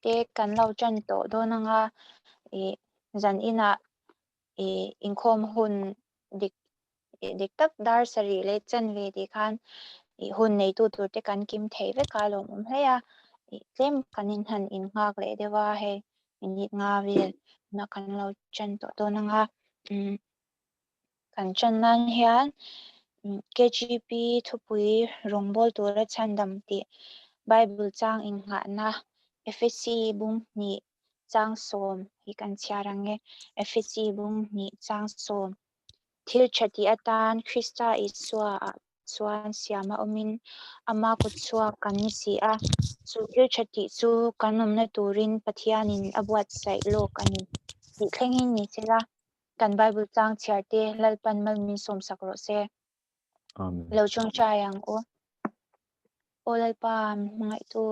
Te kan lo ṭan tawh dawn anga ih zan inah ih inkhawm hun dik ih dik tak dar sarih leh chanve tih khan ih hun neitu tur te kan kim thei vek a lawmawm hle a, ih tlem kan in han innghak leh deuh a hei minute nga vel na kan lo ṭan tawh dawn anga umm Kan chan nan hian KGP thupui rawngbâwl tura chhandam tih Bible chang innghahna Efesi bung hnih chang sawm hi kan chhiar ang e. Efesi bung hnih chang sawm. Thil tha tih atan Krista Isua ah chuan siam a awmin ama kutchhuak kan ni si a, chu thil tha tih chu kan awmna turin Pathianin a buatsaih lawk a ni tih thlengin ni sela. Kan Bible chang chhiar te Lalpan mal min sawm sak rawh se. Amen. Lo chawngchai ang u. Aw Lalpa, min hmangaihtu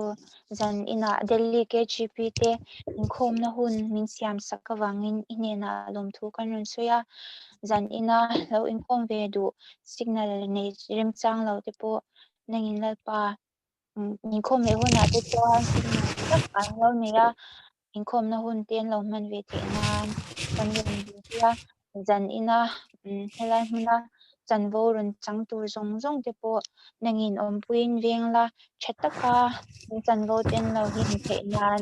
zan inah Delhi KGP te inkhawmna hun min siam sak avangin i hnenah lawmthu kan rawn sawi a. Zan ina lo inkhawm ve duh signal nei remchang lo te pawh nangin Lalpa Inkhawm leh hunah te chuan signal tak an lo nei a, inkhawmna hun te an lo hman ve theih nan kan rawn dil pui a, zan ina helai hmuna chanvo rawn chang tur zawng zawng te pawh nangin awmpuiin veng la tha taka in chanvo te an lo hlim theih nan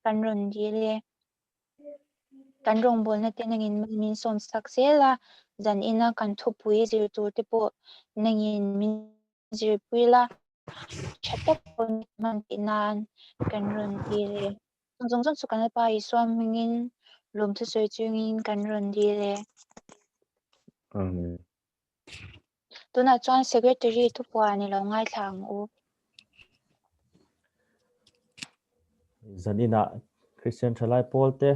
kan rawn dil e. Kan rawngbawlna te nangin min sawm sak zel a, zan ina kan thupui zir tur te pawh nangin min zirpui la, tha tak pawn hman tih nan kan rawn dil e. Chung zawng zawng chu kan Lalpa Isua hmingin lawmthu sawi chungin kan rawn dil e. Amen. Tunah chuan Secretary thupuan i lo ngaithla ang u. Zaninah Christian Thalai Pawl te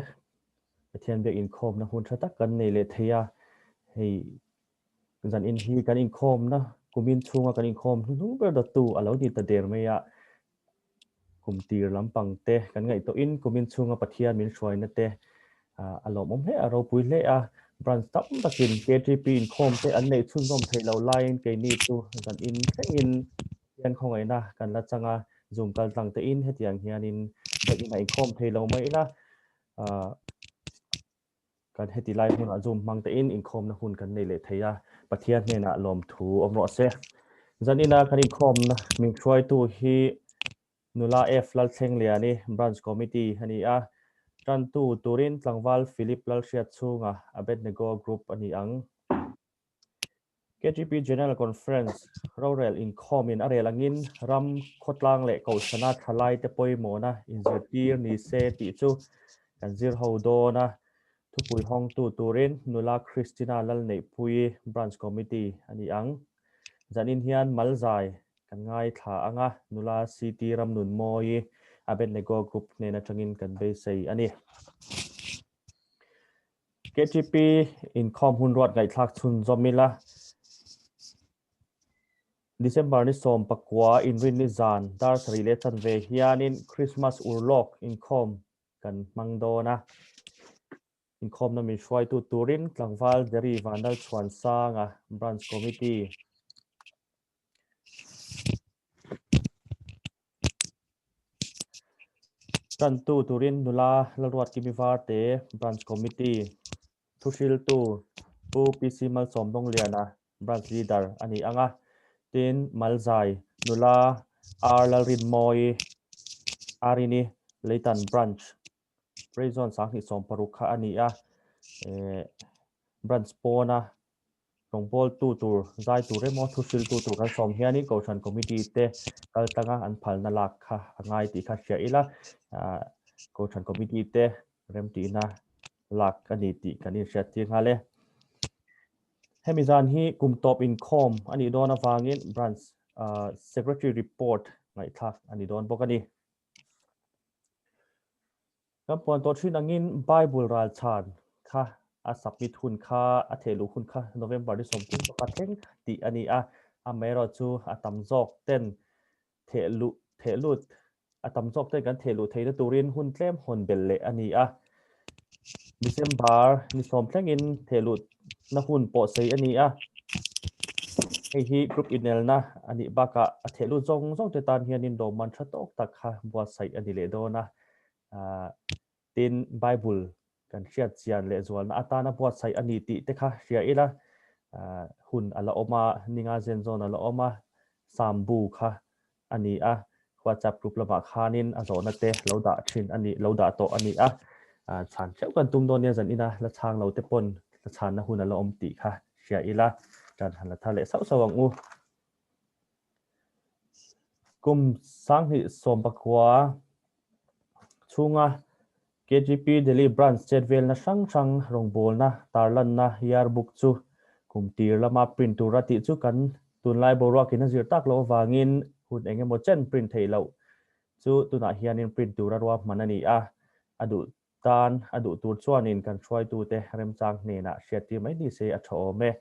Pathian biak inkhawmna hun tha tak kan nei leh thei a, hei Zan in hi kan inkhawmna kumin chhunga kan inkhawm hnuhnung ber dawttu a lo ni ta der mai a, kum tir lampang te kan ngaihtuahin kumin chhunga Pathian min hruaina te a lawmawm hle a, ropui hle a, branch tam takin KTP inkhawm te an neih chhunzawm theih loh laiin keini chu zan in thlengin Pathian khawngaihna kan la chang a, Zoom kal tlang tein hetiang hianin biakinn a inkhawm thei lo mai ila. Kan heti lai hmunah Zoom hmang tein inkhawmna hun kan nei leh thei a, Pathian hnenah lawmthu awm rawh se. Zanina kan inkhawmna min hruaitu hi Nula F Lalthlengliani, Branch Committee a ni a, tantu turin tlangval Philip Lalhriatchhunga, Abednego Group a ni ang. KTP General Conference rorel inkhawmin a rel angin ram khawtlang leh kohhrana thalaite pawimawhna inzirtir ni se tih chu kan zir ho dawn a. Thupui hawngtu turin Nula Christina Lalneihpuii Branch Committee a ni ang. Zanin hian Malzai kan ngaithla ang a, Nula CT Ramnunmawii Abednego Group hnen atangin kan beisei a ni. KTP inkhawm hun ruat ngaihthlak chhunzawm ila, December ni 19 inrinni zan dar sarih leh chanve hianin Christmas urlawk inkhawm kan hmang dawn a. Inkhawmna min hruaitu turin tlangval Jerry Vanlalchhuansanga Branch Committee Tantu turin nula Lalruatkimi Varte, Branch Committee thuhriltu Pu PC Malsawmdawngliana, Branch Leader a ni ang a. Tin, Malzai nula R Lalrinmawii Arini, Leitan Branch, Prayzone 2016 kha a ni a, Branch pawna Rawngbawltu tur, zai tur emaw thuhriltu tur kan sawm hianin Kohhran Committee te kal tlanga an phalna lak kha a ngai tih kha hria ila, Kohhran Committee te remtihna lak a ni tih kan inhriattir nghal e. Hemi zan hi kum tawp inkhawm a nih dawn avangin Branch Secretary Report ngaihthlak a ni dawn bawk a ni. Kan puan tawh thin angin Bible ral chhan kha a submit hun kha a thehluh hun kha November ni 31 thleng tih a ni a, amaherawh chu a tam zawk ten thehluh thehlut a tam zawk ten kan thehluh theihna turin hun tlem hawn belh leh a ni a. December ni 10 thlengin thehluh na hun pawh sei a ni a, hei hi group inelna a nih bakah a thehlut zawng zawng te tan hianin lawmman tha tawk tak kha buatsaih a ni leh dawn a. Tin, Bible kan hriat chian leh zualna atana buatsaih a ni tih te kha hria ila, hun a la awm a, ninga zen zawn a la awm a, Psalm bu kha a ni a, WhatsApp group lamah khanin a zawhna te lo dah thin a ni, lo dah tawh a ni a, chhan theuh kan tum dawn nia zan ina la chhang lo te pawn la chhanna hun a la awm tih kha hria ila, tan han la thar leh sauh sauh ang u. Kum 2019 chhunga KGP Delhi Branch chetvelna hrang hrang rawngbawlna tarlanna yearbook chu kum tir lama print tura tih chu kan tunlai boruakin a zir tak loh avangin hun eng emaw chen print theih loh chu tunah hianin print tura ruahman a ni a, a duh tan a duh tur chuanin kan hruaitute remchang hnenah hriattir mai ni se a tha awm e.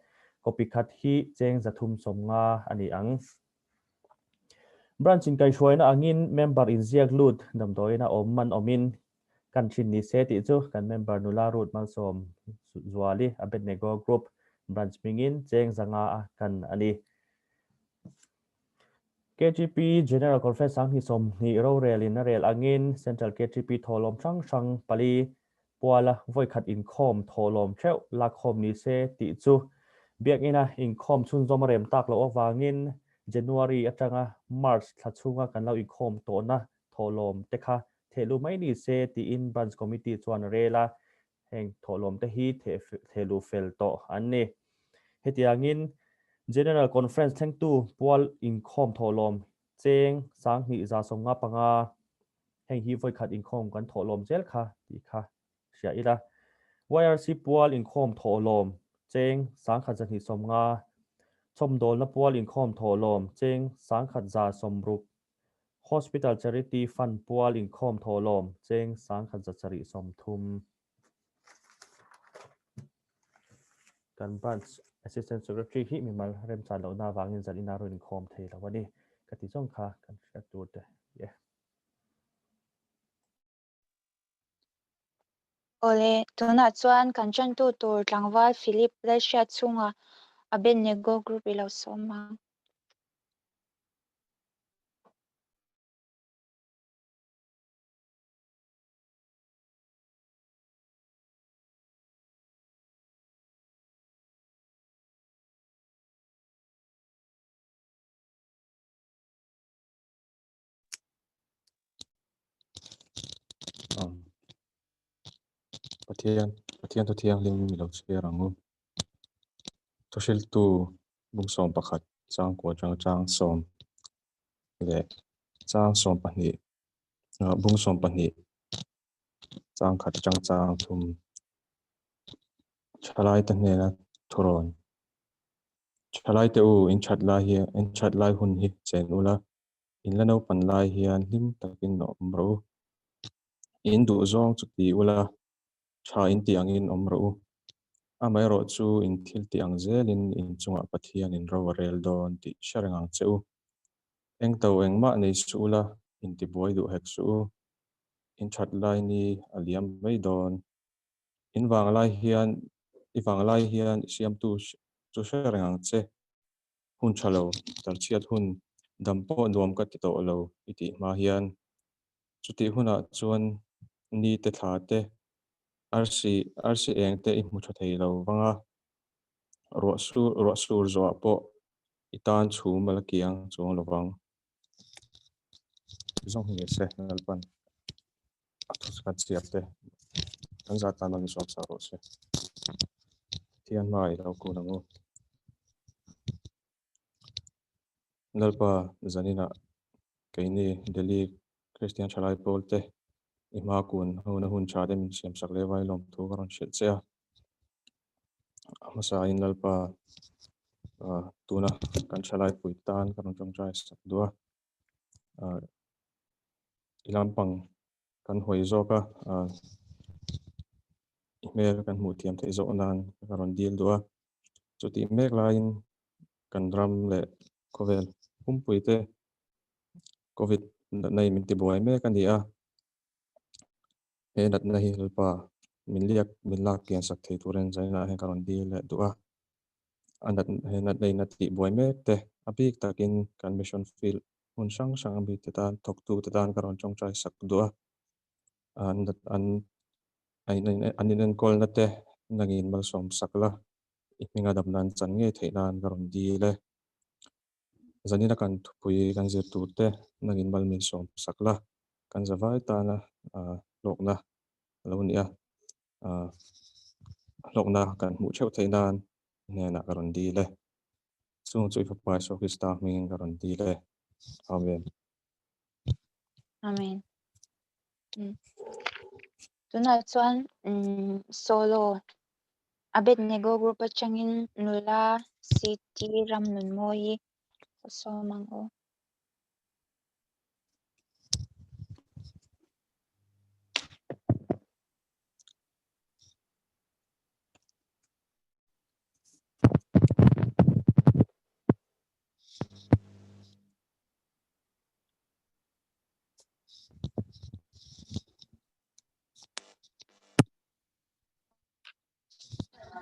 Copy khat hi cheng 350 a ni ang. Branch inkaihhruaina angin member inziak lut damdawiin a awm man awmin kan thin ni se tih chu kan member nula Ruth Malsawm Zuali Abednego Group Branch hmingin cheng 500 a kan a ni. KTP General Conference 2020 rorelin a rel angin Central KTP thawhlawm hrang hrang pali puala vawikhat inkhawm thawhlawm theuh lakkhawm ni se tih chu Biakina inkhawm chhunzawm a rem tak loh avangin January atanga March thla chhunga kan lo inkhawm tawhna thawhlawm te kha thehluh mai ni se tiin Branch Committee chuan a rel a, heng thawhlawm te hi thehluh fel tawh an ni. Hetiangin General Conference thlengtu pual inkhawm thawhlawm cheng 2155, heng hi vawikhat inkhawm kan thawhlawm zel kha tih kha hria ila. YRC pual inkhawm thawhlawm cheng 1250, chhawmdawlna pual inkhawm thawhlawm cheng 1160, Hospital Charity Fund pual inkhawm thawhlawm cheng 1730. Kan Branch Assistant Secretary hi mimal remchan lohna avangin zan ina rawn inkhawm thei lo a ni. Ka ti zawng kha kan hriat tur te ye. Awle, tunah chuan kan tantu tur tlangval Philip Lalhriat chhunga Abednego Group i lo sawm ang. Pathian, Pathian thu thianghlim mi lo chhiar ang u. Thuhriltu bung 11 chang kua chang chang sawm leh chang 12 bung 12 chang khat atang chang thum thalaite hnena thurawn. Thalaite u, in that lai hi, in that lai hun hi chen ula, in la naupan lai hian hlim takin awm rawh u. In duh zawng chu ti ula, tha in tih angin awm rawh u. Amaherawh chu in thil tih ang zelin in chungah Pathian in ro a rel dawn tih hre reng ang che u. Eng to engmah nei suh ula, in ti buai duh hek suh u. In that lai ni a liam mai dawn. In vang lai hian, i vang lai hian i siamtu chu hre reng ang che. Hun tha lo, tarchhiat hun, dam pawh nuam ka ti tawh lo i tih hma hian. Chutih hunah chuan ni te thla te, arsi, arsi eng te i hmu tha thei lo vang a, ruah sur, ruah sur zawhah pawh i tan chhum a la kiang chuang lo vang. Zawng hi se Lalpan a thu kan chhiar te kan zah tan an zawm sa rawh se. Pathian hma i lo kun ang u. Lalpa zaninah keini Delhi Kristian Thalai Pawl te i hma kun hona hun tha te min siam sak leh vai lawm thu ka rawn hrilh che a. A hmasain Lalpa tuna kan thalai pui tan ka rawn tawngtai sak duh a. I lampang kan hawi zawk a, i hmel kan hmuh thiam theih zawk nan ka rawn dil duh a. Chutih mek laiin kan ram leh khawvel pumpui te Covid natna in min tibuai mek a ni a. He natna hi Lalpa min liak min lak kian sak thei turin zainah hian ka rawn dil leh duh a. A nat he natna in a tihbuai mek te a bik takin kan mission field hmun hrang hrang a mi te tan thawktu te tan ka rawn tawngtai sak duh a. an an an inenkawlna te nangin malsawm sak la, i hminga damna an chan ngei theih nan ka rawn dil e. Zanina kan thupui kan zir tur te nangin mal min sawm sak la, kan zavai tana hlawkna a lo ni a, hlawkna kan hmuh theuh theih nan i hnenah ka rawn dil e. Chung chu i Fapa Isua Krista hmingin ka rawn dil e. Amen. Amen. Tunah chuan solo Abednego group atangin nula CT Ramnunmawii ka sawm ang aw.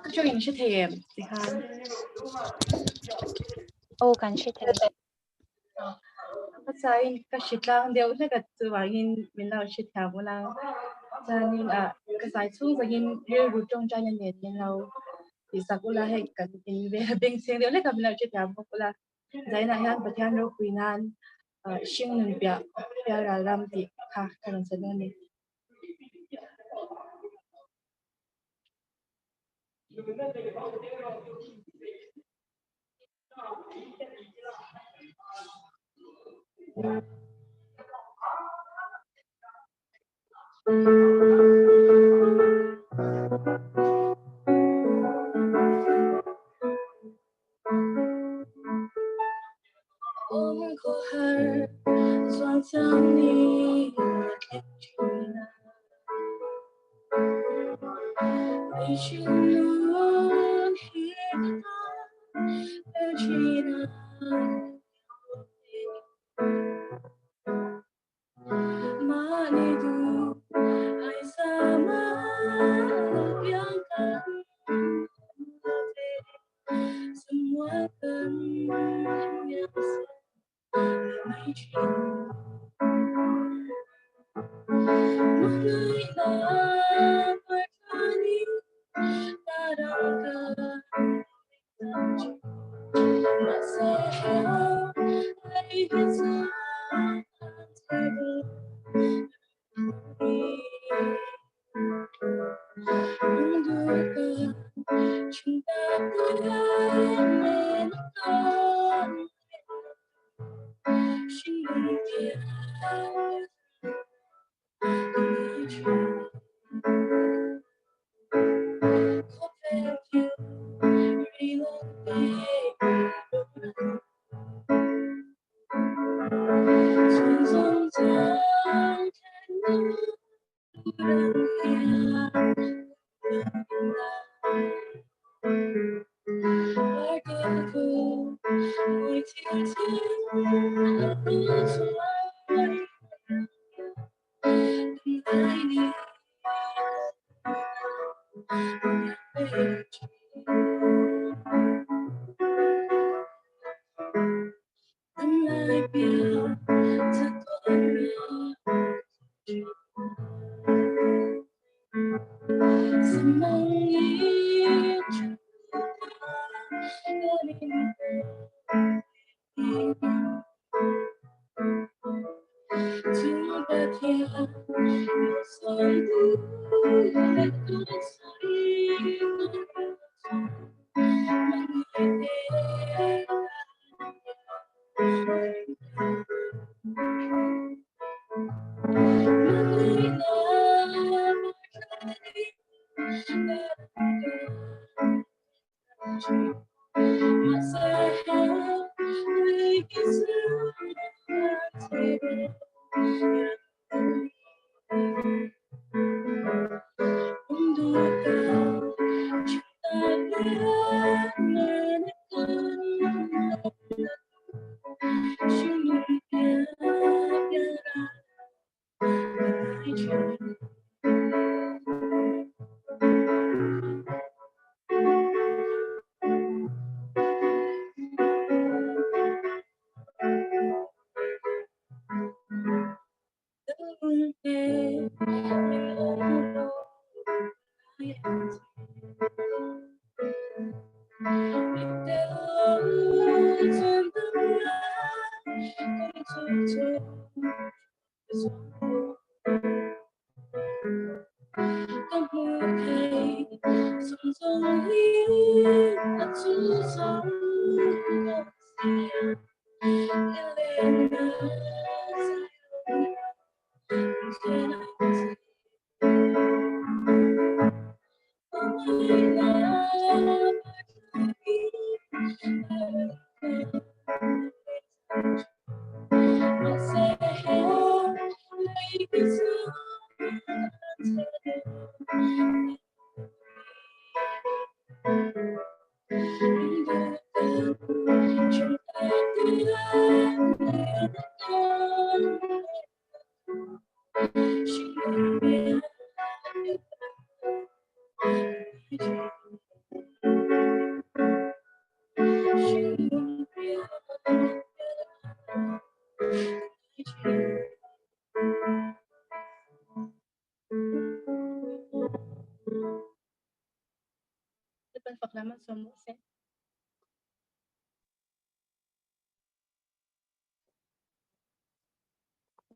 Ka chu in hre thei em tikhan? Aw kan hre thei. Ka chain ka hri tlang deuh hlek a chuvangin min lo hre thiam ula. Chuanin ah ka zai chhung zawngin rilru tawngtaina nen min lo tihsak ula hei kan in vel a bengchheng deuh hlek a min lo hre thiam bawk ula. Zainah hian Pathian ropui nan hring nun piah pialral ram tih kha ka rawn sawi dawn a ni.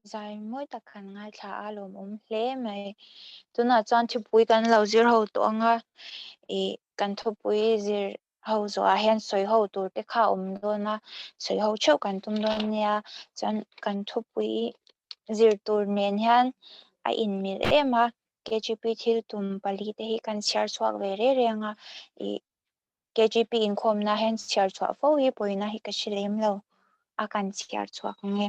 Zai mawi tak kan ngaithla a lawmawm hle mai. Tunah chuan thupui kan lo zir ho tawh ang a, ih kan thupui zir ho zawhah hian sawi ho tur te kha a awm dawn a, sawi ho theuh kan tum dawn nia. Chuan kan thupui zir tur nen hian a inmil em a, KGP thil tum pali te hi kan chhiar chhuak ve reng reng a, ih KGP inkhawmna hian chhiar chhuah fo hi pawina hi ka hre lem lo a kan chhiar chhuak ang e.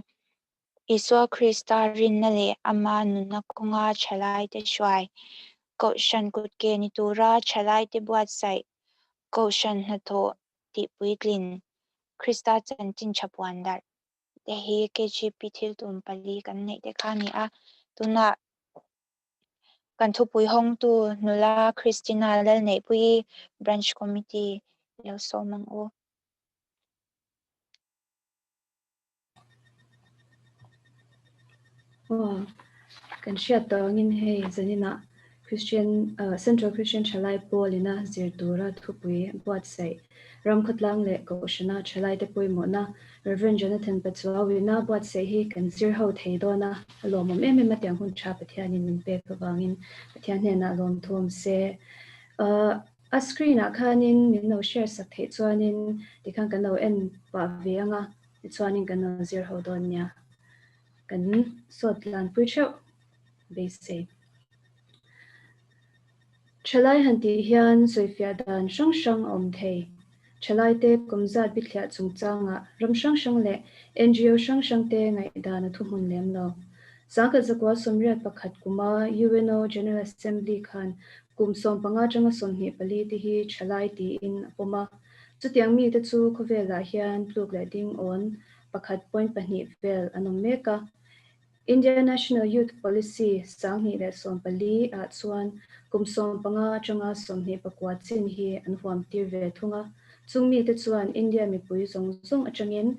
Isua Krista rinna leh ama nunna kawnga thalaite hruai, Kohhran kutke ni tura thalaite buatsaih, Kohhran hnathawh tihpuitlin, Krista chanchin tha puan darh te hi KGP thil tum pali kan neih te kha a ni a. Tunah Kan thupui hawngtu nula Christina Lalneihpuii Branch Committee lo sawm ang u. Aw, kan hriat tawh angin hei zaninah Christian Central Christian Thalai Pawl ina zir tura thupui buatsaih Ram khawtlang leh Kohhrana thalaite pawimawhna Rev. Jonathan Pachuauina buatsaih hi kan zir ho thei dawn a, a lawmawm em em a tiang hun tha Pathianin min pek avangin Pathian hnenah lawmthu awm se. A screen ah khanin min lo share sak theih chuanin tikhan kan lo en pah ve ang a, tichuanin kan lo zir ho dawn nia. Kan sawt tlanpui theuh beisei. Thalai han tih hian sawifiah dan hrang hrang a awm thei. Thalaite kum zat bithliah chungchangah ram hrang hrang leh NGO hrang hrangte ngaihdan a thuhmun lem lo. 1981 kuma UNO General Assembly khan kum 15 atanga 24 te hi thalai tiin a pawm a. Chutiang mite chu khawvelah hian tluk leh ding awn pakhat point pahnih vel an awm mek a. India National Youth Policy 2014 ah chuan kum 15 atanga 24 chin hi an huam tir ve thung a, chung mite chuan India mipui zawng zawng atangin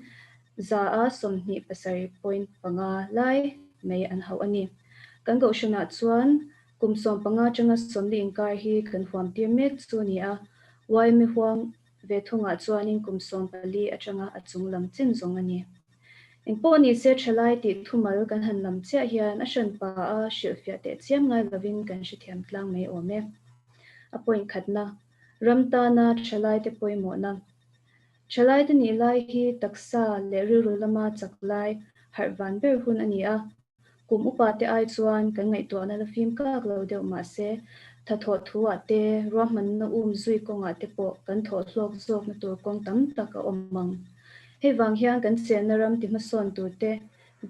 27.5% lai mai an hauh a ni. Kan kohhranah chuan kum 15 atanga 40 inkar hi kan huam tir mek chu a ni a, yma huang ve thungah chuanin kum 14 atanga a chung lam chin zawng a ni. Engpawh ni se thalai tih thumal kan han lam chiah hian a hranpa a hrilhfiah teh chiam ngai lovin kan hrethiam tlang mai awm e. A point khatna, ram tana thalaite pawimawhna. Thalaite nih lai hi taksa leh rilru lama chak lai harh van ber hun a ni a, kum upate ai chuan kan ngaihtuahna la fim kak lo deuh mah se thathawh thuah te, ruahmanna um zui kawngah te pawh kan thawh hlawk zawkna tur kawng tam tak a awm ang. Hei vang hian kan chenna ram ti hmasawn tur te,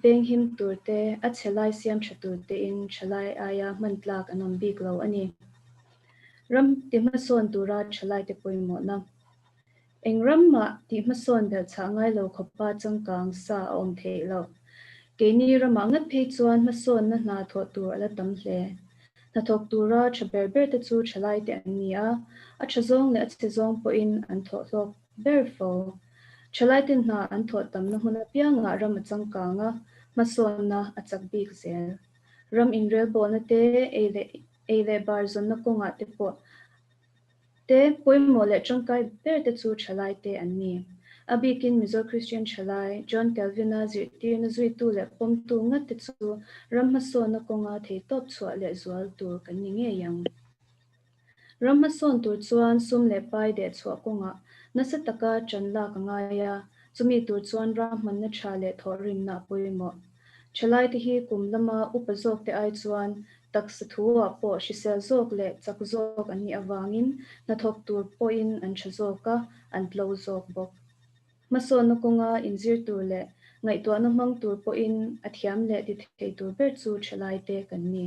veng him tur te, a chhe lai siam tha tur tein tha lai aia hman tlak an awm bik lo a ni. Ram ti hmasawn tura tha laite pawimawhna. Eng ram mah tih hmasawn belhchhah ngai lo khawpa changkang sa a awm theih loh. Keini ramah ngat phei chuan hmasawnna hna thawh tur a la tam hle. Hnathawk tura tha ber ber te chu thalaite an ni a, a tha zawng leh a chhe zawng pawhin an thawh hlawk ber fo. Thalaite hna an thawh tamna hmun apiangah ram a changkang a, hmasawnna a chak bik zel. Ram inrelbawlna te, ei leh ei leh bar zawnna kawngah te pawh Te pawimawh leh tangkai ber te chu thalai te an ni. A bikin Mizo Christian thalai, John Calvin-a zirtirna zuitu leh pawmtu ngat te chu ram hmasawnna kawnga theitawp chhuah leh zual tur kan ni ngei ang. Ram hmasawn tur chuan sum leh pai deh chhuah kawngah Nasa taka ṭan lak a ngai a, chumi tur chuan rahmanna ṭha leh thawhrimna a pawimawh. Ṭhalaite hi kum lama upa zawkte ai chuan taksa thu-ah pawh hrisel zawk leh chak zawk an nih avangin hnathawk tur pawhin an ṭha zawk a, an tlo zawk bawk. Hmasawnna kawnga inzir tur leh ngaihtuahna hmang tur pawhin a thiam leh ti thei tur ber chu ṭhalaite kan ni.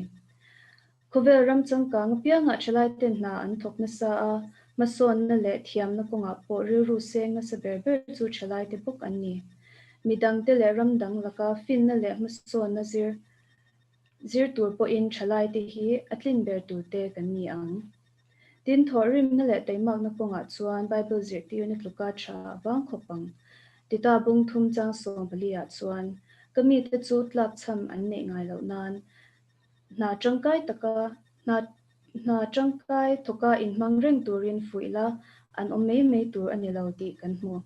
Khawvel ram changkang apiangah ṭhalaiten hna an thawk nasa a, hmasawnna leh thiamna kawngah pawh rilru seng nasa ber ber chu ṭhalaite bawk an ni. Midangte leh ram dang laka finna leh hmasawnna zir zir tur pawhin ṭhalaite hi a tlin ber turte kan ni ang. Tin, thawhrimna leh taimakna kawngah chuan Bible zirtirna tluka ṭha a vang khawp ang. Tita bung thum chang 14 ah chuan, Ka mite chu tlakchham an neih ngai loh nan, Hna tangkai taka hna hna tangkai thawka inhmang reng turin fuih la, an awm mai mai tur a ni lo tih kan hmu.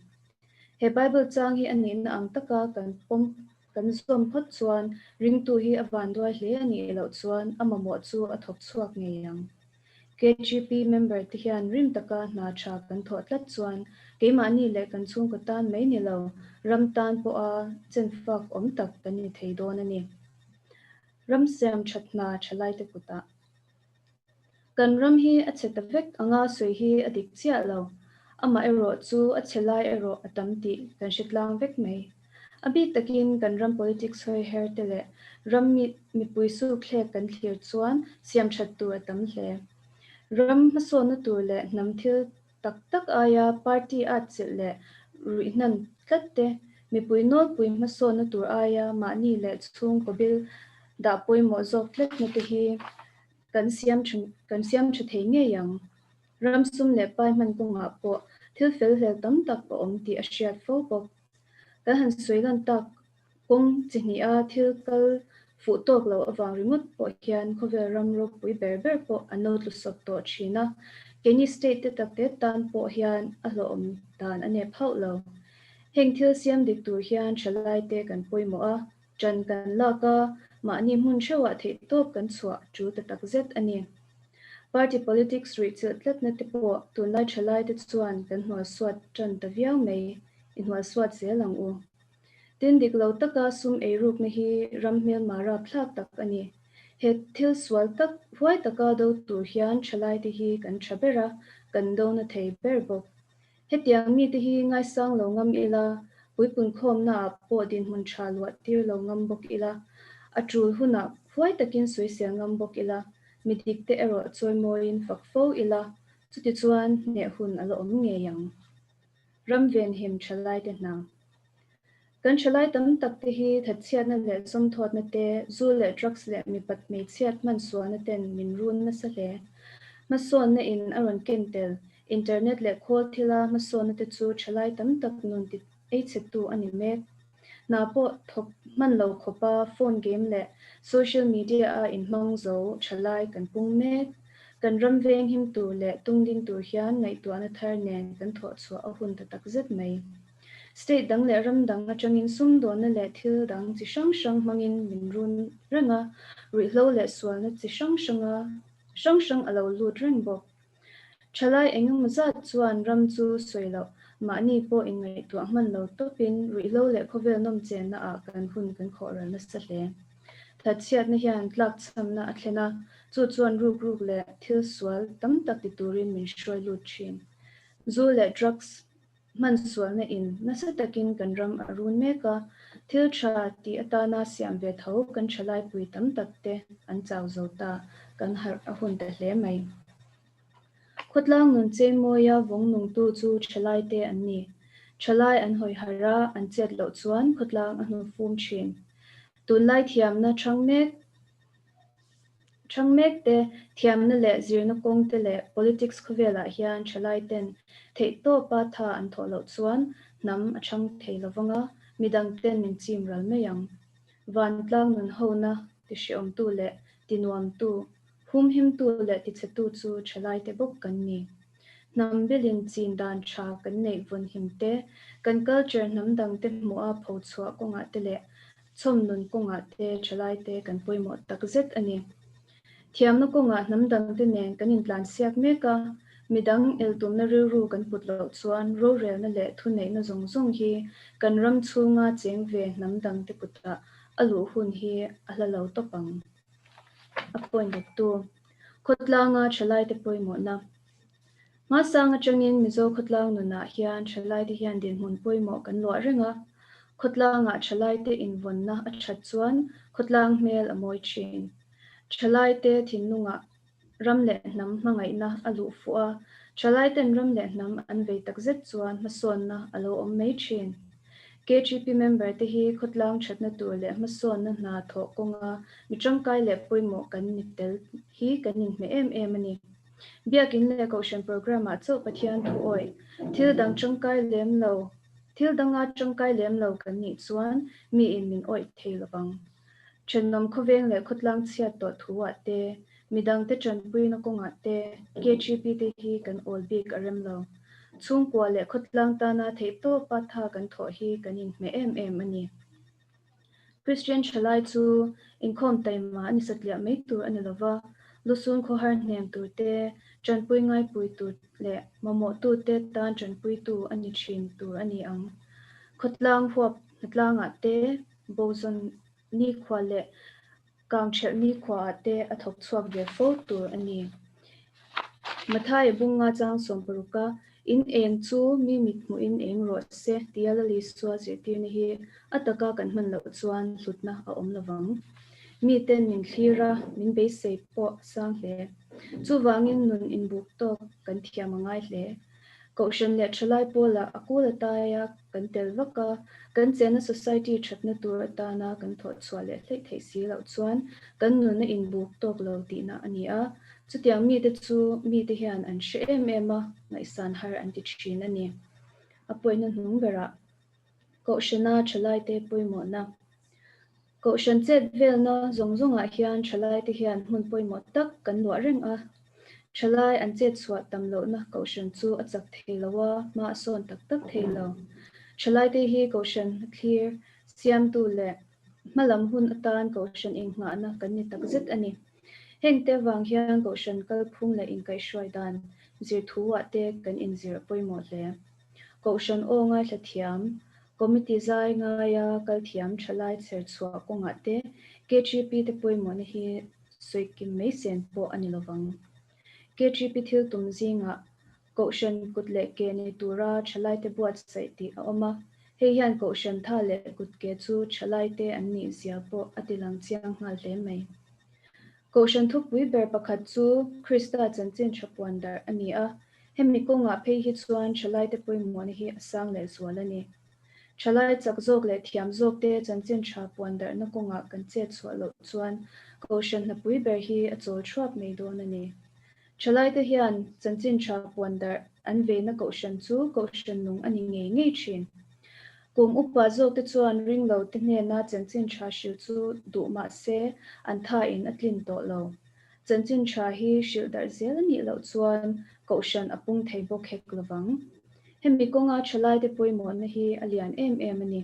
He Bible chang hi a nihna ang taka kan pawm kan zawm phawt chuan ringtu hi a vanduai hle a nih loh chuan a mamawh chu a thawk chhuak ngei ang. KGP member te hian rim taka hna tha kan thawh tlat chuan keimahni leh kan chhungkaw tan mai ni lo, ram tan pawha chenfak awm tak kan ni thei dawn a ni. Ram siam that hna thalaite kutah. Kan ram hi a chhe ta vek anga sawi hi a dik chiah lo. Amah erawh chu a chhe lai erawh a tam tih kan hre tlang vek mai. A bik takin kan ram politics hawi her te leh ram mi mipui sukthlek kan thlir chuan siam that tur a tam hle. Ram hmasawnna tur leh hnam thil tak tak aia party atchilh leh ruihhnan tlat te, mipui nawlpui hmasawnna tur aia mahni leh chhungkaw bil dah pawimawh zawk tlatna te hi kan siam tha kan siam tha thei ngei ang. Ram sum leh pai hman kawngah pawh thil fel hlel tam tak a awm tih a hriat fo bawk. Kan han sawi lan tak Kawng chi hniha thil kal fuh tawk lo avang ringawt pawh hian khawvel ram ropui ber ber pawh an lo tlu sawp tawh thin a, keini state te tak te tan pawh hian a hlawhawm dan a nep hauh lo. Heng thil siam dik tur hian thalai te kan pawimawh a, ṭan kan lak a, mahni hmun theuhah theihtawp kan chhuah ṭul ta tak zet a ni. Party politics ruihchilh tlatna te pawh tunlai thalai te chuan kan hnualsuat ṭan ta viau mai, i hnualsuat zel ang u. Tin, dik lo taka sum eirukna hi ram hmelma rapthlak tak a ni. He thil sual tak huai taka do tur hian thalaite hi kan tha ber a, kan do na thei ber bawk. Hetiang mite hi ngaisang lo ngam ila, puipun khawmnaah pawh dinhmun tha luah tir lo ngam bawk ila, a tul hunah huai takin sawisel ngam bawk ila, mi dikte erawh chawimawiin fak fo ila, chutichuan hneh hun a la awm ngei ang. Ram venhim thalaite hna. Kan thalai tam tak te hi thatchhiatna leh zawmthawtna te, zu leh drugs leh mipat hmeichhiat hmansualna ten min run nasa hle. Hmasawnna in a rawn ken tel, internet leh khawl thila hmasawnna te chu thalai tam tak nun ti eichhetu a ni mek. Hna pawh thawk hman lo khawpa phone game leh social media a inhmang zo thalai kan pung mek. Kan ram veng him tur leh tung ding tur hian ngaihtuahna thar nen kan thawh chhuah a hun ta tak zet mai. State dang leh ram dang atangin sumdawnna leh thil dang chi hrang hrang hmangin min run reng a, ruihhlo leh sualna chi hrang hranga hrang hrang a lo lut reng bawk. Thalai engemaw zat chuan ram chu sawi loh, mahni pawh inngaihtuah hman lo tawpin ruihhlo leh khawvel nawm chenna ah kan hun kan khawh ral nasa hle. Thatchhiatna hian tlakchhamna a thlen a, chu chuan ruk ruk leh thil sual tam tak ti turin min hruai lut thin. Zu leh drugs hman sualna in nasa takin kan ram a run mek a, thil tha tih atana siam ve tho kan thalaipui tam tak te an chau zo ta, kan harh a hun ta hle mai. Khawtlang nun cheimawi a vawng nungtu chu thalaite an ni. Thalai an hawi harh a, an chet loh chuan khawtlang a hnufum thin. Tunlai thiamna thang mek thang mek te, thiamna leh zirna kawng te leh politics khawvelah hian thalai ten theihtawpa tha an thawh loh chuan hnam a chhang thei lovang a, midang ten min chim ral mai ang. Vantlang nun hona tihreawmtu leh tinuamtu, humhimtu leh tichhetu chu thalaite bawk kan ni. Hnam bilin chin dan tha kan neih vawnhim te, kan culture hnam dangte hmuha pho chhuah kawngah te leh chhawm nun kawngah te thalaite kan pawimawh tak zet a ni. Thiamna kawngah hnam dangte nen kan intlansiak mek a, Midang el tumna rilru kan put loh chuan rorelna leh thuneihna zawng zawng hi kan ram chhunga cheng ve hnam dangte kutah a luh hun hi a hla lo tawp ang. A point dawttu, Khawtlanga thalaite pawimawhna. Hmasang atangin Mizo khawtlang nunah hian thalaite hian dinhmun pawimawh kan luah reng a. Khawtlangah thalaite invawnna a that chuan khawtlang hmel a mawi thin. Thalaite thinlungah ram leh hnam hmangaihna a luh fuh a, thalaiten ram leh hnam an vei takzet chuan hmasawnna a lo awm mai thin. KGP member te hi khawtlang thatna tur leh hmasawnna hna thawh kawnga mi tangkai leh pawimawh kan ni tel hi kan inhmeh em em a ni. Biakin leh Kohhran program ah chauh Pathian thu awih, thil dang tangkai lem lo, thil danga tangkai lem lo kan nih chuan miin min awih thei lovang. Thenawm khawveng leh khawtlang chhiat tawh thu ah te, midangte tanpuina kawngah te KGP te hi kan awl bik a rem lo. Chhungkua leh khawtlang tana theihtawpa tha kan thawh hi kan inhmeh em em a ni. Kristian thalai chu inkhawm taima a ni satliah mai tur a ni lo va, lusun khawhar hnem tur te, tanpui ngaipui tur leh mamawhtute tan tanpuitu a ni thin tur a ni ang. Khawtlang huap hnatlangah te, bozawn nikhua leh kangthelh nikhuaah te a thawk chhuak ve fo tur a ni. Matthai bunga chang 60a, In eng chu mi mit hmuhin eng rawh se tia la Isua zirtirna hi a taka kan hman loh chuan hlutna a awm lovang. Miten min thlir a, min beisei pawh a sang hle. Chuvangin nun inbuk tawk kan thiam a ngai hle. Kohhran leh thalai pawlah a kul ataia kan tel vak a, kan chenna society thatna tur atana kan thawh chhuah leh hleih theih si loh chuan kan nun a inbuk tawk lo tihna a ni a. Chutiang mite chu mite hian an hre em em a, ngaihsan har an ti thin a ni. A pawihna hnung berah Kohhrana thalaite pawimawhna. Kohhran chet velna zawng zawngah hian thalaite hian hmun pawimawh tak kan luah reng a. Thalai an chet chhuah tam lohna Kohhran chu a chak thei lo a, hma a sawn tak tak thei lo. Thalaite hi Kohhran thlir siamtu leh hmalam hun atan Kohhran inghahna kan ni takzet a ni. Hengte avang hian Kohhran kalphung leh inkaihhruai dan zir thuah te kan inzir a pawimawh hle. Kohhran aw ngaithla thiam, Committee zai ngaia kal thiam thalai chher chhuah kawngah te KGP te pawimawhna hi sawikim mai sen pawh a ni lovang. KGP thil tum zingah Kohhran kut leh ke ni tura thalaite buatsaih tih a awm a, hei hian Kohhran tha leh kut ke chu thalaite an nih zia pawh a tilang chiang nghal hle mai. Kohhran thupui ber pakhat chu Krista chanchin tha puan darh a ni a, hemi kawngah phei hi chuan thalaite pawimawhna hi a sang leh zual a ni. Thalai chak zawk leh thiam zawkte chanchin tha puan darhna kawngah kan chet chhuah loh chuan Kohhran hnapui ber hi a chawl thuap mai dawn a ni. Thalaite hian chanchin tha puan darh an veina Kohhran chu Kohhran nung a ni ngei ngei thin. Kum upa zawkte chuan ringlote hnena chanchin tha hrilh chu duh mah se an thain a tlin tawh lo. Chanchin tha hi hrilh darh zel a nih loh chuan Kohhran a pung thei bawk hek lovang. Hemi kawnga thalaite pawimawhna hi a lian em em a ni.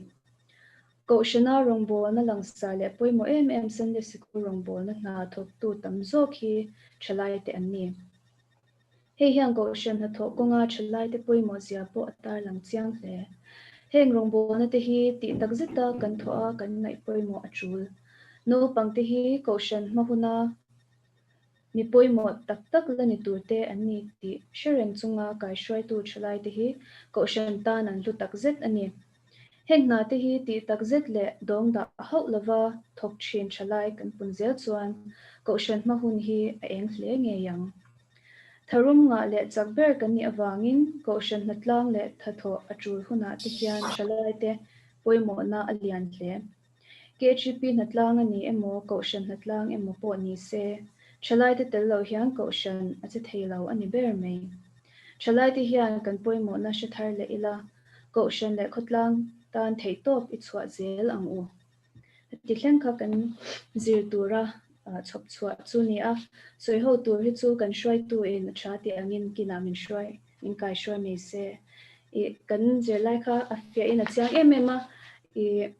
Kohhrana rawngbawlna langsar leh pawimawh em em Sunday Sikul rawngbawlna hna thawktu tam zawk hi thalaite an ni. Hei hian Kohhran hnathawh kawnga thalaite pawimawh zia pawh a tarlang chiang hle. Heng rawngbawlna te hi tih tak zeta kan thawh a kan ngaih pawimawh a tul. Naupangte hi Kohhran hma huna mi pawimawh tak tak la ni turte an ni tih hre reng chunga kaihruaitu thalaite hi Kohhran tan an hlu tak zet a ni. Heng hna te hi tih tak zet leh dawng dah hauh lova thawk thin thalai kan pun zel chuan Kohhran hma hun hi a eng hle ngei ang. Tharum ngah leh chak ber kan nih avangin Kohhran hnatlang leh thathawh a tul hunah te hian thalai te pawimawhna a lian hle. KHP hnatlang a ni emaw Kohhran hnatlang emaw pawh ni se, thalai te tel lo hian Kohhran a che thei lo a ni ber mai. Thalai te hian kan pawimawhna hre thar leh ila, Kohhran leh khawtlang tan theihtawp i chhuah zel ang u. Heti thleng kha kan zir tura chhawp chhuah chu ni a, sawi ho tur hi chu kan hruaitu in a tha tih angin kinah min hruai, min kai hruai mai se. I kan zirlai kha a fiah in a chiang em em a, i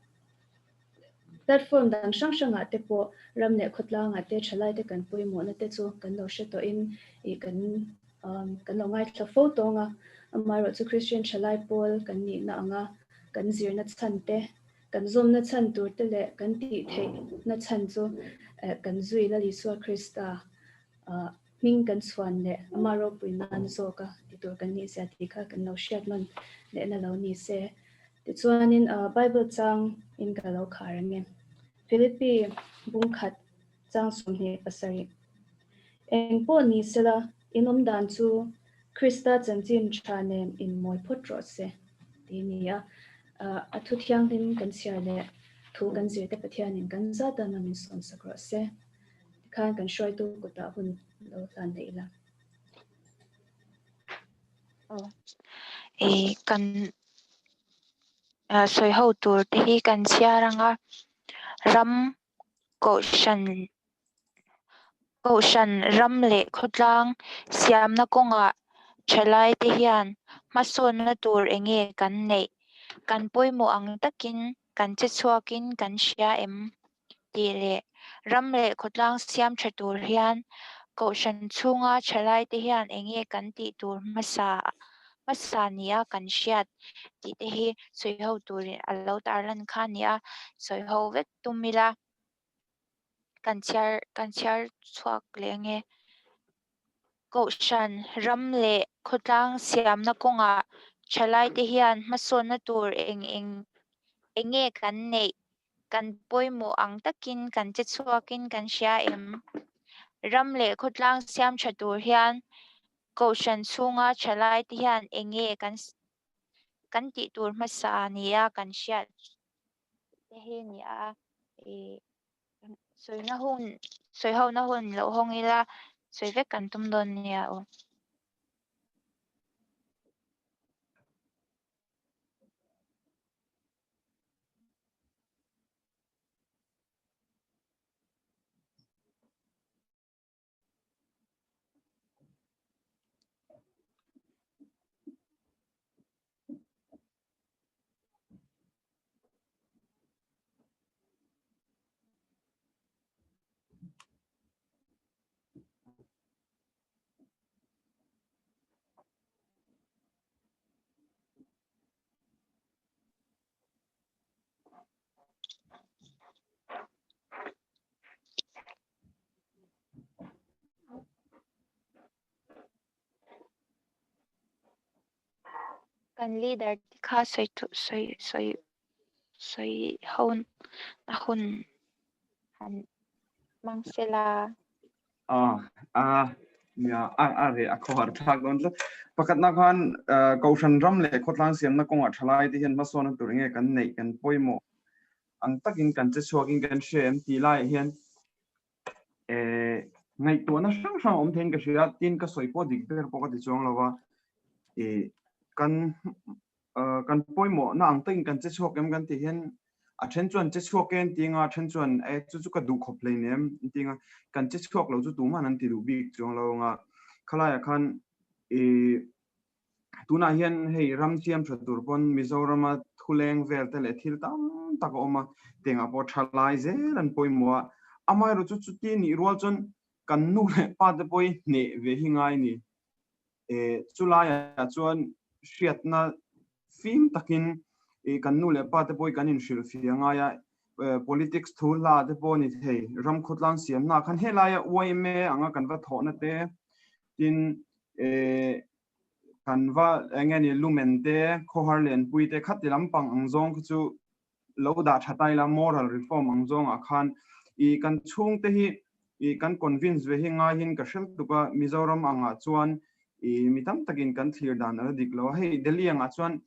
platform dang hrang hrangah te pawh ram leh khawtlangah te thalai te kan pawimawhna te chu kan lo hre tawhin i kan. Kan lo ngaithla fo tawng a, amaherawhchu Kristian thalai pawl kan nihna anga kan zirna chhan te, kan zawmna chhan tur te leh kan tih theihna chhan chu kan zui Lal Isua Krista hming kan chhuan leh ama ropui nan zawka ti tur kan nih zia tih kha kan lo hriat nawn lehna lo ni se. Tichuanin Bible chang in ka lo khar ang e. Philippi bungkhat chang 27. Eng pawh ni sela, in awm dan chu Krista chanchin tha nen in mawi phawt rawh se, tih a ni a. A thu thianghlim kan chhiar leh thu kan zir te Pathianin kan zat dana min sawnsak rawh se. Tikhan kan hruaitu kutah hun lo hlan leh ila. Kan sawi ho tur te hi kan chhiar anga ram Kohhran Kohhran ram leh khawtlang siamna kawngah thalaite hian hmasawnna tur eng nge kan neih? Kan pawimawh ang takin kan che chhuakin kan hria em? tih leh ram leh khawtlang siam tha tur hian Kohhran chhunga thalaite hian eng nge kan tih tur hmasa hmasa nia kan hriat tih te hi sawiho turin a lo tarlan kha a ni a, sawiho vek tum ila kan chhiar kan chhiar chhuak leh ange. Kohhran ram leh khawtlang siamna kawngah thalaite hian hmasawnna tur eng eng eng nge kan neih kan pawimawh ang takin kan che chhuakin kan hria em? Ram leh khawtlang siam tha tur hian Kohhran chhunga thalaite hian eng nge kan kan tih tur hmasa nia kan hriat te hi ni a, ih sawina hun sawi hona hun lo hawng ila sawi vek kan tum dawn nia aw. Kan leader te kha sawi tu sawi sawi sawi ho na hun han hmang sela. A a nia a a re a khawhar thlak dawn tlat. Pakhatna khan Kohhran ram leh khawtlang siamna kawngah thalai te hian hmasawnna tur enge kan neih kan pawimawh ang takin kan che chhuakin kan hria em tih laiah hian ngaihtuahna hrang hrang a awm theiin ka hria a, tin ka sawi pawh dik ber pawh ka ti chuang lo va, ih kan kan pawimawhna ang takin kan che chhuak em kan tih hian a then chuan che chhuak e an ti anga a then chuan e chu chu ka duh khawp hleinem an ti anga kan che chhuak lo chu tumah an ti duh bik chuang lo anga khalaiah khan ih Tunah hian hei ram siam tha tur pawn Mizorama thuleng vel te leh thil tam tak a awm a, tengah pawh tha lai zel an pawimawh a. Amaherawh chu chuti nih rual chuan kan nu leh pa te pawh hi hneh ve hi ngai ni. Chulaiah chuan hriatna fim takin kan nu leh pa te pawh hi kan inhrilhfiah ngai a, politics thu hla te pawh a ni thei, ram khawtlang siamna khan helaia yma anga kan va thawhna te, tin kan va eng nge ni lumen te khawhar lenpui te khati lampang ang zawng khi chu lo dah tha ta ila moral reform ang zawngah khan i kan chhungte hi i kan convince ve hi ngaihin ka hrel tuk a Mizoram angah chuan i mi tam takin kan thlir dan a la dik lo a hei Delhi angah chuan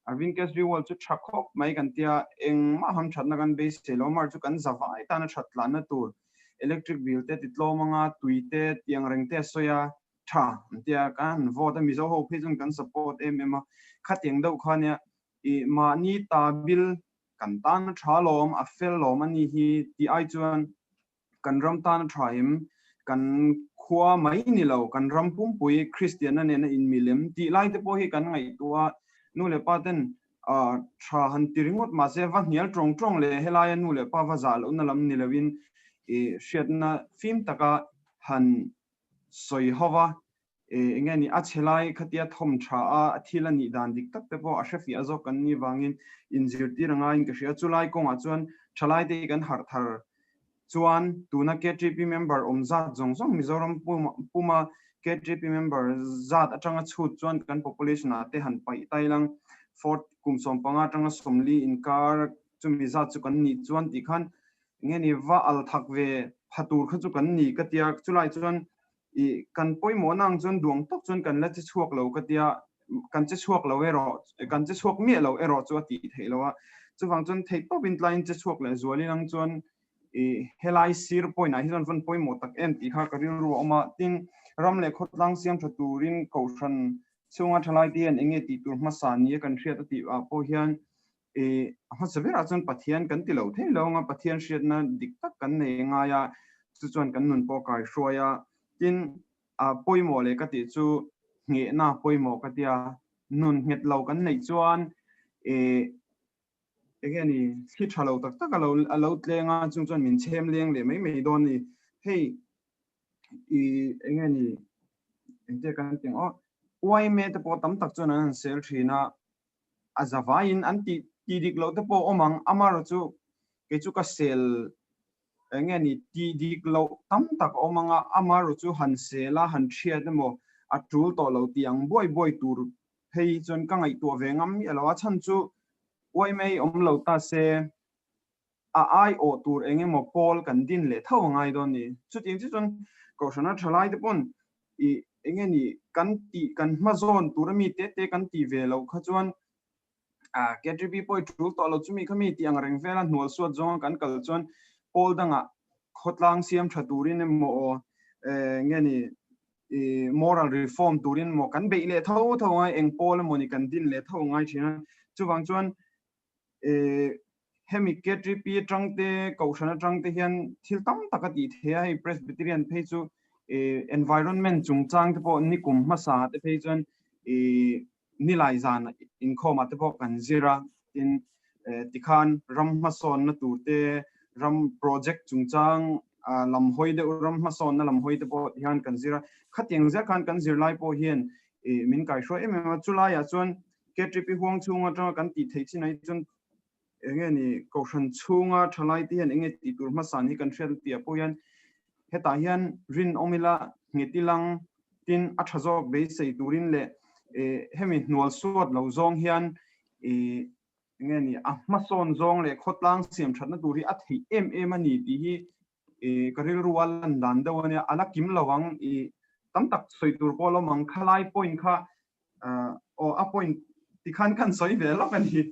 Arvind Kejriwal chu tha khawp mai kan tia engmah hamthatna kan beisei lo mar chu kan zavai tana that tlanna tur electric bill te ti tlawm anga tui te tiang reng te a sawi a tha an tia kan vote a Mizo ho phei chuan kan support em em a khatiang deuh kha nia i mahni ta bill kan tan a tha lawm a fel lawm a ni hi tih ai chuan kan ram tan a tha em kan khua mai ni lo kan ram pumpui Kristianna nena inmilem tih lai te pawh hi kan ngaihtuah a nu leh pa ten tha han ti ringawt mahse va hnial tawng tawng leh helaia nu leh pa va zah lohna lam ni loin i hriatna fim taka han sawi ho va, Enge ni a chhe lai khatia thawm tha a a thil a nih dan dik tak te pawh a hrefiah zawk kan nih vangin inzirtir a ngaiin ka hria. Chulai kawngah chuan thalaite hi kan harh thar chuan tuna KTP member awm zat zawng zawng Mizoram puma KTP member zat atanga chhut chuan kan population ah te han paih tai lang fort kum 15 atanga 40 inkar chumi zat chu kan nih chuan tih khan enge ni va al thak ve pha tur kha chu kan ni ka tia. Chulai chuan i kan pawimawhna ang chuan duang tawk chuan kan la che chhuak lo ka tia, kan che chhuak lo erawh, kan che chhuak miah lo erawh chu a tih theih lo a. Chuvang chuan theih tawpin tlaiin che chhuak leh zualin ang chuan i helai sir point ah hi chuan van pawimawh tak em tih kha ka rilru a awm a. Tin, ram leh khawtlang siam tha turin kohhran chhunga thalai te hian eng nge tih tur hmasa nia kan hriat a tih ah pawh hian i a hmasa berah chuan Pathian kan ti lo thei lo anga Pathian hriatna dik tak kan nei ngai a, chu chuan kan nun pawh kai hruai a. Tin, a pawimawh leh ka tih chu nghehna pawimawh ka tia, nun nghet lo kan neih chuan i enge ni thli tha lo tak tak a lo tleng a, chung chuan min chhem leng leh mai mai dawn a ni. Hei i enge ni engtia kan tih ang aw, uaime te pawh tam tak chuan an han sel thin a, a zavaiin an tih tih dik loh te pawh awm ang, amaherawh chu kei chu ka sel eng nge ni tih dik loh tam tak a awm ang a, amaherawh chu han sel a han thiat emaw a tul tawh lo tih ang buai buai tur phei chuan ka ngaihtuah ve ngam miah lo a, chhan chu uaimei awm lo ta se a aiawh tur eng emaw pawl kan din leh tho a ngai dawn ni. Chutiang chu chuan Kohhrana thalai te pawn i eng nge ni kan tih kan hma zawn tur ami te te kan tih ve loh kha chuan a KTP pawh i tul tawh lo chumi kha mi tih ang reng vela hnual suat zawnga kan kal chuan pawl dangah khawtlang siam tha turin emaw eng nge ni i moral reform turin emaw kan beih leh tho tho ngai eng pawl emaw ni kan din leh tho ngai thin a. Chuvang chuan hemi KTP atang te Kohhran atang te hian thil tam tak a tih theih a, hei Presbyterian phei chu environment chungchang te pawh nikum hmasa te phei chuan nilai zan inkhawmah te pawh kan zir a, tin tikhan ram hmasawnna tur te ram project chungchang lam hawi deuh ram hmasawnna lam hawi te pawh hian kan zir a, khatiang zia khan kan zirlai pawh hian min kaihruai em em a, chulaiah chuan KTP huang chhung atanga kan tih theih chin ai chuan enge ni Kohhran chhunga thalai te hian enge tih tur hmasa ni kan hriat tih ah pawh hian hetah hian rinawm ila nghet ilang tin a tha zawk beisei turin leh hemi hnual suat lo zawng hian enge ni a hmasawn zawng leh khawtlang siam thatna tur hi a theih em em a ni tih hi ka rilru a lan dan deuh a nia, a la kim lo ang i tam tak sawi tur pawh a lo awm ang khalai point kha aw a point tikhan kan sawi ve lawk a ni.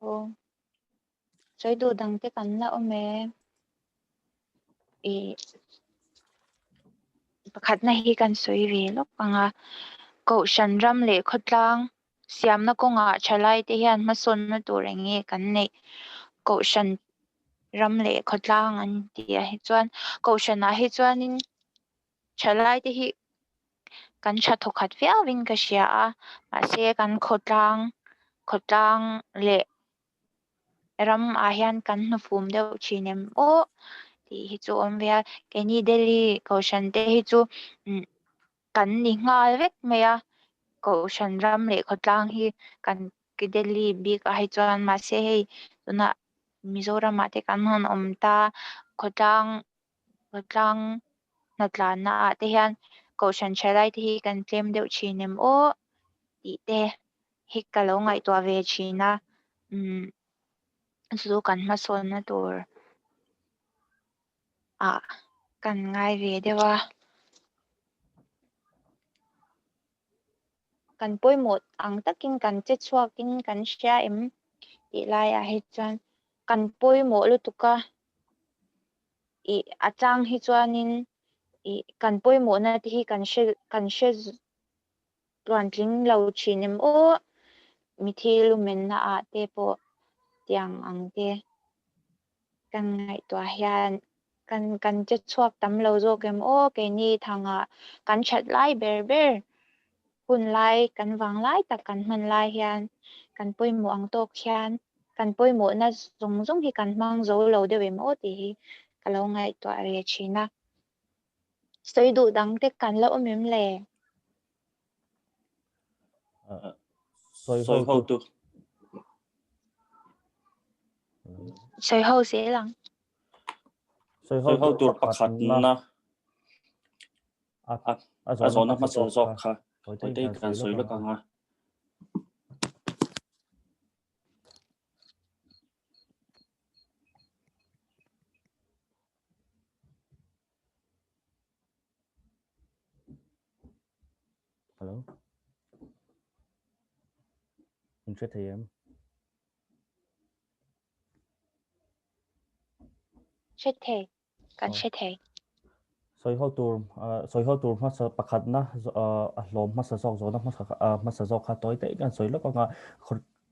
Aw sawi duh dang te kan la awm e. I pakhatna hi kan sawi ve lawk ang a, Kohhran ram leh khawtlang siamna kawngah thalai te hian hmasawnna tur eng nge kan neih? Kohhran ram leh khawtlang an tih ah hi chuan Kohhranah hi chuanin thalai te hi kan tha thawkhat viauin ka hria a, mahse kan khawtlang khawtlang leh ram ah hian kan hnufum deuh thin em aw tih hi chu awm ve a, keini Delhi Kohhran te hi chu kan ni nghal vek mai a, Kohhran ram leh khawtlang hi kan Delhi bik ah hi chuan mahse hei tunah Mizoram ah te kan rawn awm ta khawtlang khawtlang hnatlanna ah te hian Kohhran thalai te hi kan tlem deuh thin em aw tih te hi ka lo ngaihtuah ve thin a, umm chu kan hmasawnna tur ah kan ngai ve deuh a. Kan pawimawh ang takin kan che chhuakin kan hria em tih laiah hi chuan kan pawimawh lutuk a, ih a chang hi chuanin ih kan pawimawhna te hi kan hre kan hre tluantling lo thin em aw mithi lumenna ah te pawh tiang ang te kan ngaihtuah hian kan kan che chhuak tam lo zawk em aw keini thangah kan that lai ber ber hun lai kan vang lai tak kan hman lai hian kan pawimawh ang tawk hian. Kan pawimawhna zawng zawng hi kan hmang zo lo deuh em aw tih hi ka lo ngaihtuah ve thin a. Sawi duh dang te kan la awm em le? Sawi ho tu. Sawi ho zel ang. Sawi ho tur pakhatna a zawhna hmasa zawk kha Tawite kan sawi lawk ang a. Hello. In hre thei em? Hre thei. Kan hre thei. Sawi ho tur sawi ho tur hmasa pakhatna a hlawm hmasa zawk zawhna hmasa hmasa zawk kha tawi daih kan sawi lawk anga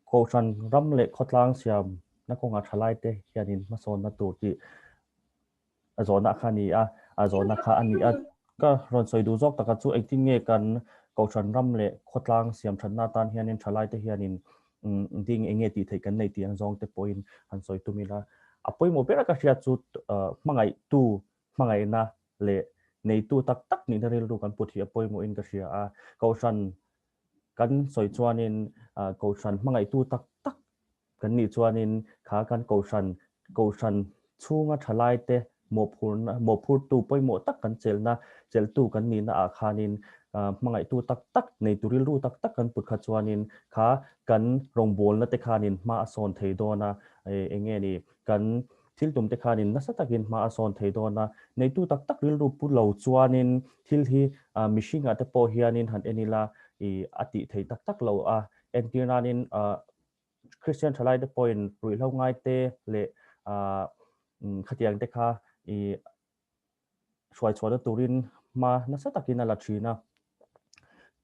Kohhran ram leh khawtlang siamna kawngah thalaite hianin hmasawnna tur tih a zawhna kha a ni a, a zawhna kha a ni a. Ka rawn sawi duh zawk taka chu engtin nge kan Kohhran ram leh khawtlang siam thatna atan hianin thalaite hianin ding eng nge tih theih kan nei tih ang zawng te pawhin han sawi tum ila. A pawimawh bera ka hriat chu hmangaihtu hmangaihna leh neitu tak tak nihna rilru kan put hi a pawimawhin ka hria a. Kohhran kan sawi chuanin Kohhran hmangaihtu tak tak Kan nih chuanin kha kan kohhran, kohhran chhunga thalaite mawhphurna, mawhphurtu pawimawh tak kan chelhna, chelhtu kan nihna ah khanin hmangaihtu tak tak, neitu rilru tak tak kan put kha chuanin kha kan rawngbawlna te khanin hma a sawn thei dawn a, eng nge ni, kan thil tum te khanin nasa takin hma a sawn thei dawn a, neitu tak tak rilru pu lo chuanin thil hi mihringah te pawh hianin han en ila a tih thei tak tak lo a, entir nanin Christian thalai te pawhin ruihhlo ngai te leh khatiang te kha i hruai chhuahna turin hma nasa takin a la thin a.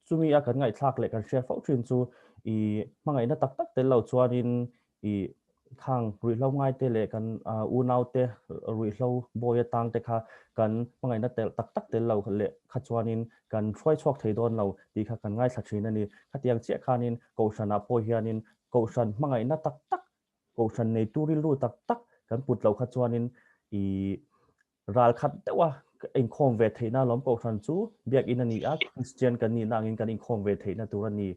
Chumi a kan ngaihthlak leh kan hriat fo thin chu i hmangaihna tak tak tel lo chuanin i khang ruihhlo ngai te leh kan unau te ruihhlo bawi atang te kha kan hmangaihna tel tak tak tel lo leh kha chuanin kan hruai chhuak thei dawn lo tih kha kan ngaithla thin a ni. Khatiang chiah khanin Kohhranah pawh hianin Kohhran hmangaihna tak tak, Kohhran neitu rilru tak tak kan put loh kha chuanin i ral khat deuha inkhawm ve theihna alawm Kohhran chu biakinn a ni a, Kristian kan nihna angin kan inkhawm ve theihna tur a ni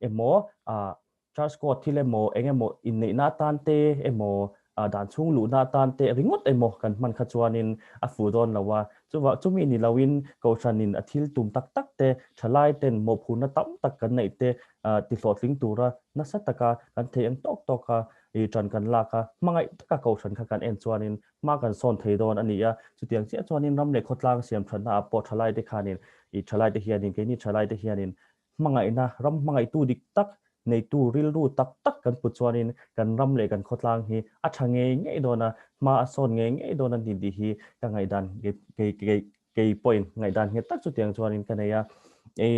emaw, Church Court thil emaw eng emaw inneihna atan te emaw dan chhung luhna atan te ringawt emaw kan hman kha chuanin a fuh dawn lo a. Chuvah chumi ni loin Kohhranin a thil tum tak tak te, thalai ten mawhphurhna tam tak kan neih te tihlawhtling tura nasa taka kan thei ang tawk tawka i tan kan lak a, hmangaih taka Kohhran kha kan en chuanin hma kan sawn thei dawn a ni a. Chutiang chiah chuanin ram leh khawtlang siam thatna ah pawh thalai te khanin i thalai te hianin keini thalai te hianin Hmangaihna, ram hmangaihtu dik tak, neitu rilru tak tak kan put chuanin kan ram leh kan khawtlang hi a tha ngei ngei dawn a, hma a sawn ngei ngei dawn a ni tih hi ka ngaihdan kei kei kei pawhin ngaihdan nghet tak chutiang chuanin ka nei a. I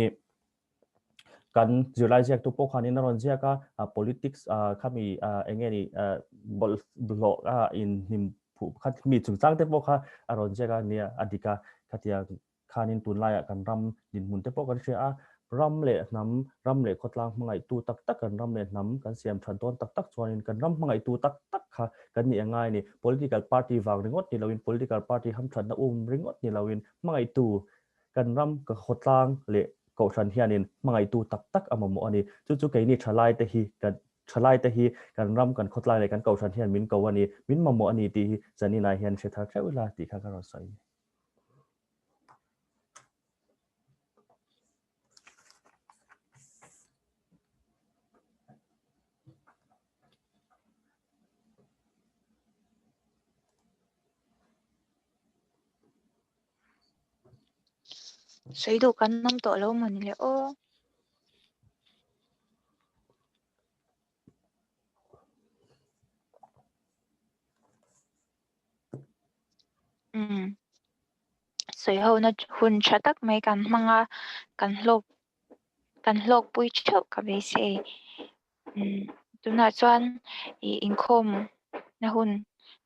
kan zirlai ziaktu pawh khanin a rawn ziak a, politics khami eng nge ni bawlhhlawh a inhnim phuh kha mi chungchang te pawh kha a rawn ziak a nia a dik a, khatiang Khanin tunlaiah kan ram dinhmun te pawh kan hria a, ram leh hnam, ram leh khawtlang hmangaihtu tak tak kan ram leh hnam kan siam that dawn tak tak chuanin kan ram hmangaihtu tak tak kha kan nih a ngai a ni. Political party vang ringawt ni loin, political party hamthatna um ringawt ni loin hmangaihtu kan ram khawtlang leh kohhran hianin hmangaihtu tak tak a mamawh a ni. Chu chu keini thalaite hi kan thalaite hi kan ram, kan khawtlang leh kan kohhran hian min ko a ni, min mamawh a ni tih hi zaninah hian hre thar theuh ila tih kha ka rawn sawi. Sawi duh kan awm tawh lo mawni le aw. Umm sawi ho na hun tha tak mai kan hmang a kan hlawk kan hlawk pui theuh ka beisei umm tunah chuan ih inkhawm na hun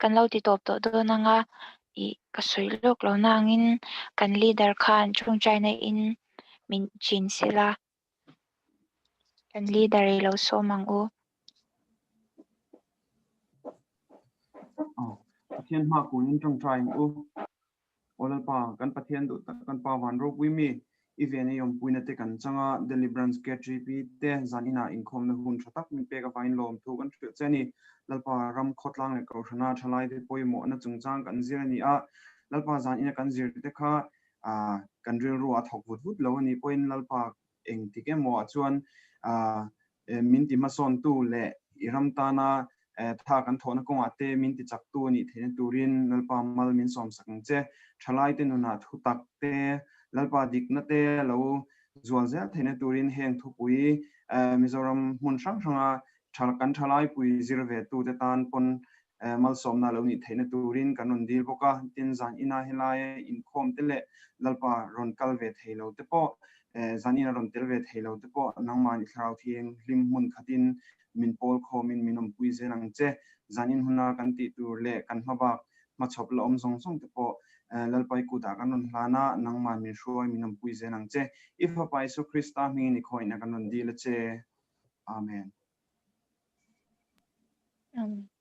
kan lo ti tawp tawh dawn ang a ih ka sawi lawk lo nangin kan leader khan chungchaina in min chin sela kan leader i lo sawm ang u. Aw, Pathian hma kunin tawngtai ang u. Aw Lalpa, kan Pathian duh tak kan Pa van ropui mi, i ven i awmpuina te kan chang a, Delhi Branch KTP te zan inah inkhawmna hun tha tak min pek avangin lawmthu kan hrilh che a ni. Lalpa, ram khawtlang leh kohhrana thalaite pawimawhna chungchang kan zir a ni a, Lalpa zan ina kan zir te kha kan rilru a thawk vut vut lo a nih pawhin Lalpa engtik emaw ah chuan min ti hmasawntu leh i ram tana tha kan thawhna kawngah te min ti chaktu a nih theihna turin Lalpa mal min sawmsak ang che. Thalaite nunah thutak te, Lalpa dikna te lo zual zel theihna turin heng thupui Mizoram hmun hrang hranga kan thalaipui zir ve tute tan pawn malsawmna lo nih theihna turin kan rawn dil bawk a. Tin, zan ina helai inkhawm te leh Lalpa rawn kal ve thei lo te pawh, zan ina rawn tel ve thei lo te pawh nangmahni thlarau thianghlim hmun khatin min pawl khawmin min awmpui zel ang che. Zan in huna kan tih tur leh kan hmabak hmachhawp la awm zawng zawng te pawh Lalpa i kutah kan rawn hlan a, nangmah min hruai min awmpui zel ang che. I Fapa Isua Krista hmingin i khawihna kan rawn dil a che. Amen. Amen.